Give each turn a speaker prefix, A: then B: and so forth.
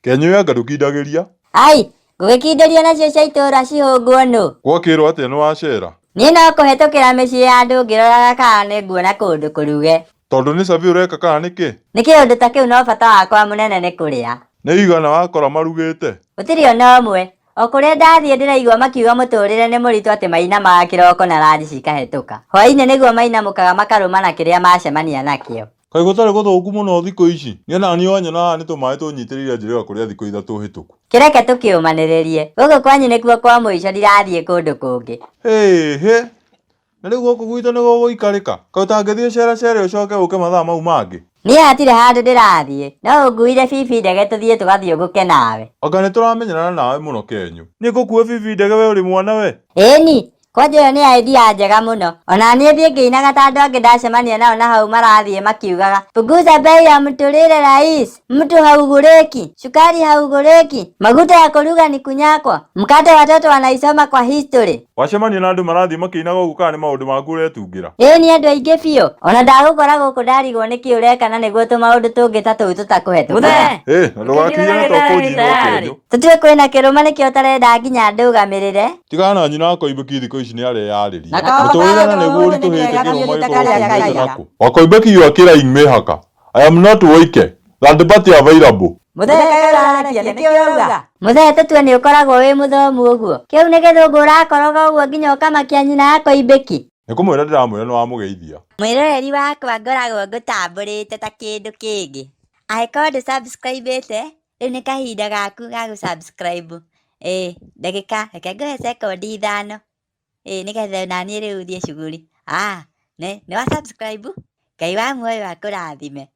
A: Kenyũ anga ndũkindagĩria?
B: Ai, ngũgĩkindĩria nacio cia itũũra cihũngwo nũ?
A: Gwakĩrwo atĩa nĩwacera?
B: Niĩ no kũhetũkĩra mĩciĩ ya andũ ngĩroraga kana nĩnguona kũndũ kũruge.
A: Tondũ nĩ survey ũreka kana nĩkĩ?
B: Nĩ kĩũndũ ta kĩu no bata wakwa mũnene nĩ kũrĩa.
A: Nĩ igana wakora marugĩte?
B: Gũtirĩ ona ũmwe. O kũrĩa ndathiĩ ndĩraigua makiuga mũtũrĩre nĩ mũritũ atĩ mainamaga kĩroko na ranji cikahĩtũka. Hwainĩ nĩguo mainamũkaga makarũma na kĩrĩa macemania nakĩo.
A: Kaĩ gũtarĩ gũthũku mũno thikũ ici? Niĩ onaniĩ wanyona haha nĩ tũmaĩ tũnyitĩrĩire njĩrĩga kũrĩa thikũ 3 hĩtũku.
B: Kĩreke tũkĩũmanĩrĩrie. Gũkũ kwanyu nĩkuo kwa mũico ndirathiĩ kũndũ kũngĩ.
A: Hĩ hĩ! Na rĩu gũkũ gwitũ nĩ gũgũikarĩka? Kaĩ ũtangĩthiĩ ũceracere ũcoke ũke mathaa mau mangĩ?
B: Niĩ hatirĩ handũ ndĩrathiĩ. No ũnguire bibi ndege tũthiĩ tũgathiũngũke nawe.
A: Anga nĩtũramenyerana nawe mũno Kenyũ. Niĩ ngũkue bibi ndege we ũrĩ mwana we?
B: Ĩni, kwanja ĩyo nĩ idea njega mũno. Ona niĩ thiĩ ngĩinaga ta andũ angĩ ndacemania nao na hau marathiĩ makiugaga punguza bei ya mtũrĩre rais, mtu haugureki, sukari haugureki, maguta ya kũruga ni kunyakwa, mkate watoto wanaisoma kwa history.
A: Wacemania na andũ marathiĩ makĩinaga ũguo kana nĩ maũndũ maku ũretungĩra?
B: Ĩĩ nĩ andũ aingĩ biũ. Ona ndagũkora gũkũ ndarigwo nĩkĩ ũreka na nĩguo tũmaũndũ tũngĩ ta tũu tũtakũhetũkĩra.
C: Mũthee!
A: Ĩ, na ndũgakinyane to kũnjinwo Kenyũ.
B: Tũtiũĩ kwĩna kĩrũma nĩkĩo ũtarenda nginya ndũgamĩrĩre.
A: Tigana na nyina wa Koimbũki thikũ ici nĩareyarĩria.
C: Na kaba
A: Mũtũrĩre na
C: kaba
A: nĩguo
C: nĩ
A: ũritũhĩte
C: kega
A: kĩrũma
C: biũ
A: gĩkorwo
C: gĩtakarĩa
A: kiumĩte
C: kaiga.
A: nakũ. Wakoimbeki you are killing mĩhaka. I am not Woike. Third party available.
C: Mũthee kaĩ ũrarakia nĩkĩ ũrauga?
B: Mũthee tũtue nĩ ũkoragwo wĩ mũthomu ũguo. Kĩu nĩ gĩthũngũ ũrakoroga ũguo nginya ũkamakia nyina wa Koimbĩki?
A: Nĩ kũmwĩra ndĩramwĩra nĩ wamũgeithia.
B: Mwĩroreri wakwa ngoragwo ngũtambũrĩte ta kĩndũ kĩngĩ. Angĩkorwo ndũ subscribe ĩte, rĩu nĩ kahinda gaku ga gũ subscribe. Ĩĩ ndagĩka, reke ngũhe sekondi 5. Ĩĩ nĩgetha naniĩ rĩu thiĩ cuguri. Ah, nĩ wa subscribe? Ngai wa muoyo akũrathime.